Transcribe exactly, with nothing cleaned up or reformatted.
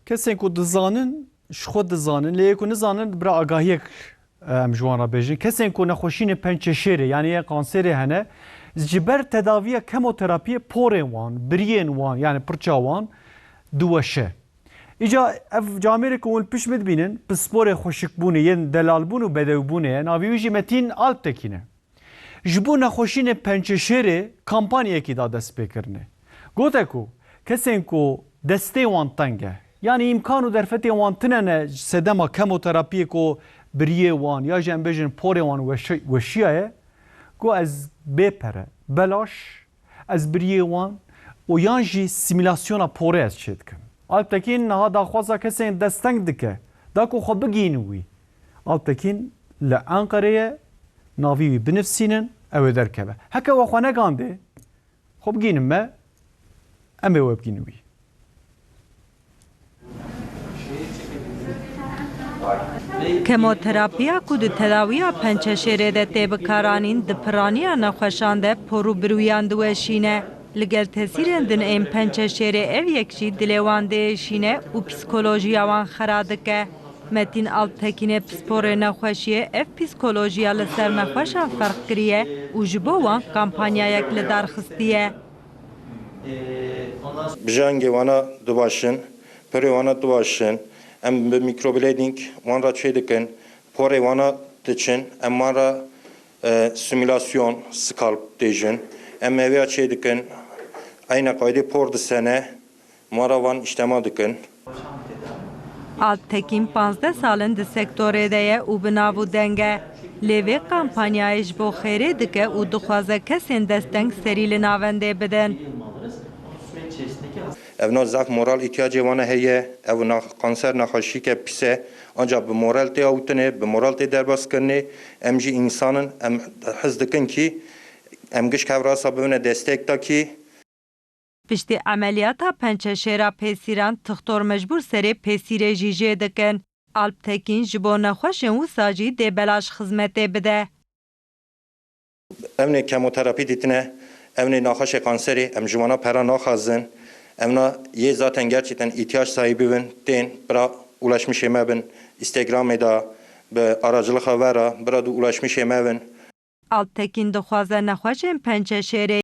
Kesên ku dizanin, ji xwe dizanin, lê yê ku nizanin, bira agahiyek, e, em ji wan re bêjin. Kesên ku nexweşînê pençeşêrê, yanî yê kanserê hene, ji ber tedaviya kemoterapiyê porên wan, biriyên wan, yanî pirça wan diweşe. Îca ev camêrê ku hûn li pişt min dibînin, pisporê xweşikbûnê, yên delalbûn û bedewbûnê ye, navê wî jî Metîn Alptekîn e. Ji bo nexweşînê pençeşêrê kampanyayekî da destpêkirinê. Gote ku kesên ku destê wan teng e, yanî îmkan û derfetên wan tune ne ji sedema kemoterapiyê ku biriyê wan ya jî em bêjin porê wan weşi-, weşiyaye, ku ez bê pere, belaş, ez biriyê wan û yan jî simîlasyona porê ez çêdikim. Alptekîn niha daxwaza kesên desteng dike, da ku xwe bigihînin wî. Alptekîn li Enqerê ye, navî wî binivsînin, ew ê derkeve. Heke we xwe negandê, xwe bigihînin me, em ê we bigihînin wî. Kemoterapiya ku di tedawiya pençeşêrê de tê bikaranîn, di piraniya nexweşan de por û birûyan diweşîne. Li gel tesîrên din ên pençeşêrê ev yek jî dilê wan diêşîne û psîkolojiya wan xera dike. Metîn Alptekînê pisporê nexweşiyê ev psîkolojiya li ser nexweşan ferq kiriye û ji bo wan kampanyayek li dar xistiye. Bijangê wana dibaşin, pirê wana dibaşin, em bi microblading wan re çê dikin, porê wana diçin, em wan re, e, simülasyon, scalp dêjin, em hêviya çê dikin, eyne qaydê por disene, wan re van îştema dikin. Alptekîn panzdeh sal in di sektorê de ye û bi nav û deng e. Lê vê kampanyayê ji bo xêrê dike û dixwaze kesên desteng serî li navendê bidin. Evna zaf moral îhtiyacê wana heye, ew na-, kanser nexweşîke pîs e, ancax bi moral tê awitine, bi moral tê derbaskirinê. Em jî însan in, em hez dikin kî em gişk hev rasa bibine destek da kî. Piştî emeliyata pençeşêra pêsîran, tixtor mecbûr serê pêsîrê jî jê dikin. Alptekîn ji bo nexweşên wisa jî dê belaş xizmetê bide. Evnê kemoterapî dîtine, evnê naxweşê kanserê, em ji wana pera naxwazin. Evna yê zaten gerçekten îhtiyaç sahîbî bin, tên bira ulaşmişê me bin, Instagramê de bi aracılıxa we re bira du ulaşmişê me bin. Alptekîn dixwaze nexweşên pençeşêrê